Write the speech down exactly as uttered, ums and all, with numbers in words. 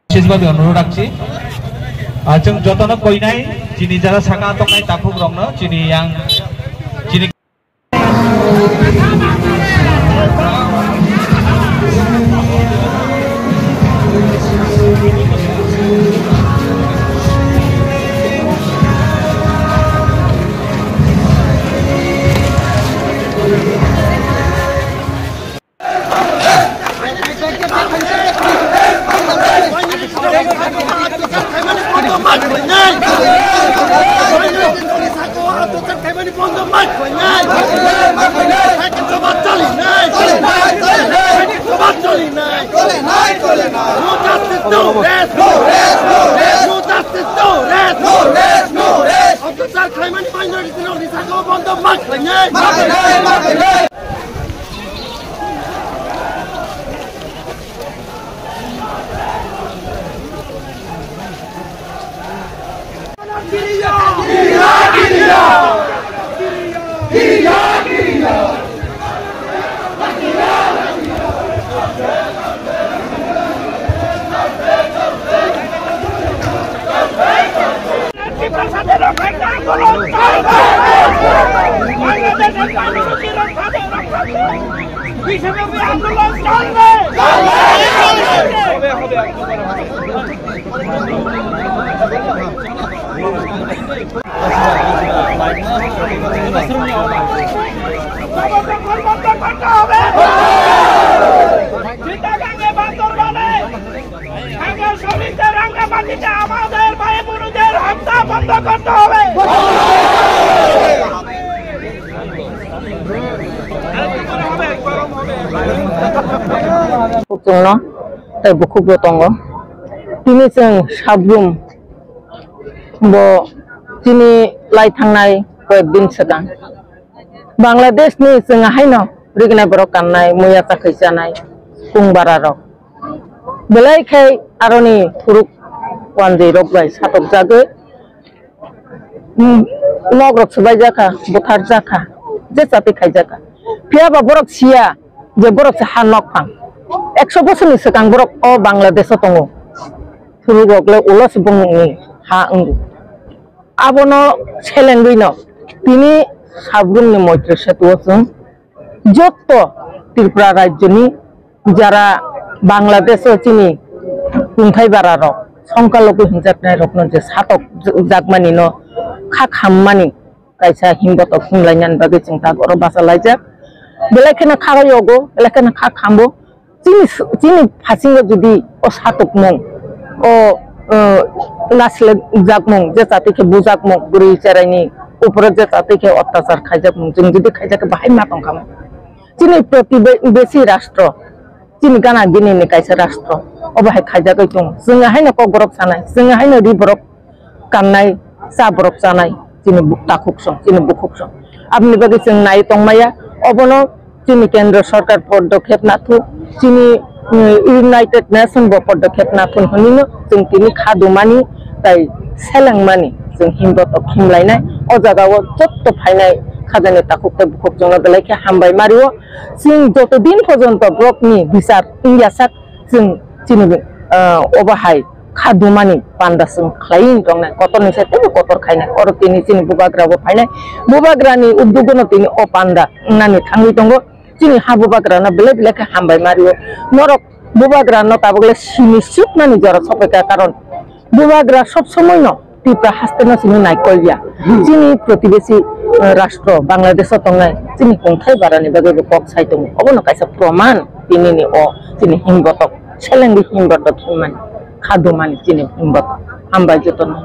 বিশেষভাবে অনুরোধ রাখছি, আর जों যতন কইনাই যিনি যারা সাকা তংনাই তাকুক রংনো যিনি ইয়াং যিনি অত্যাচার খাইমানি minority rok ni sakao bondo ma khlainai. শ্রমিকদের রাঙ্গামাটিতে আমাদের ভাই বোনদের হত্যা বন্ধ করতে হবে। Chwngno tei bukhukbo tongo. Tini chwng Sabrum bo chini lai thangnai koyek din swkang Bangladesh ni chwng haino rignai borok kannai, muya chakhwi chanai, kung bara rok. Belai khe aroni phuruk wanjwi rok bai satokjagwi, mm, nok rok swbai jakha, buthar jakha, je chati khai jakha. Phiya ba borok siya je borok se ha nok phang. Ekso bosor ni swkang borok o Bangladesh o tongo. Phuruk rok le ulo se bongni ha wngo. Abono selengwi no tini Sabrum ni Moitri Setu o chwng jotto Tripura rajyo ni jara Bangladesh o chini kungthai bara rok songkalogo hinjaknai rokno je satok jakmani no kha khammani kaisa himbotok himlainani bagwi chwng tak oro bachalaijak. Belai kheno kha yogo, belai kheno kha khambo. Chini, chini phasingo jodi o satokmung, o, o, naslek jakmung, je chati khe bujakmung, bwrwi cheraini uporo je chati khe ottachar khaijakmung, chwng jodi khaijak khe bahai ma tongkha. Chini protibesi rastro, chini gana gini ni kaisa rastro, obo hai khaijagwi tongo. Chwng haino kokborok sanai, chwng haino ri borok kannai, cha borok chanai, chini bu-, takhuk song, chini bukhuk song. Aboni bagwi chwng nai tongmaya, obono chini kendro sarkar podokhep nathuk, chini, mm, United Nation bo podokhep nathun hwnwi no chwng tini kha dumani tai selengmani chwng himbotok himlainai. O jaga o jotto phainai khajani takhuk tei bukhuk chwngno belai khe hambai mario. Chwng joto din porjonto borokni bichar wngya sak chwng chini, ah, obo hai kha dumani panda chwng khlaiwi tongnai, kotorni se teibo kotor khainai. Oro tini chini bubagra bo phainai, bubagrani uddogono tini o panda wngnani thangwi tongo. Chini ha bubagrano belai belai khe hambai mario. Norok bubagrano tabuk le sini suknani jora sophaikha, karon bubagra sob somoi no Tripura haste no sini naikolya. Chini protibesi, eh, rastro Bangladesh o tongnai chini kungthai barani bagwi bo kok sai tongo. Obono kaisa proman tinini o chini himbotok selengwi himbotok himmani, kha dumani chini himbotok. Hambai jotono.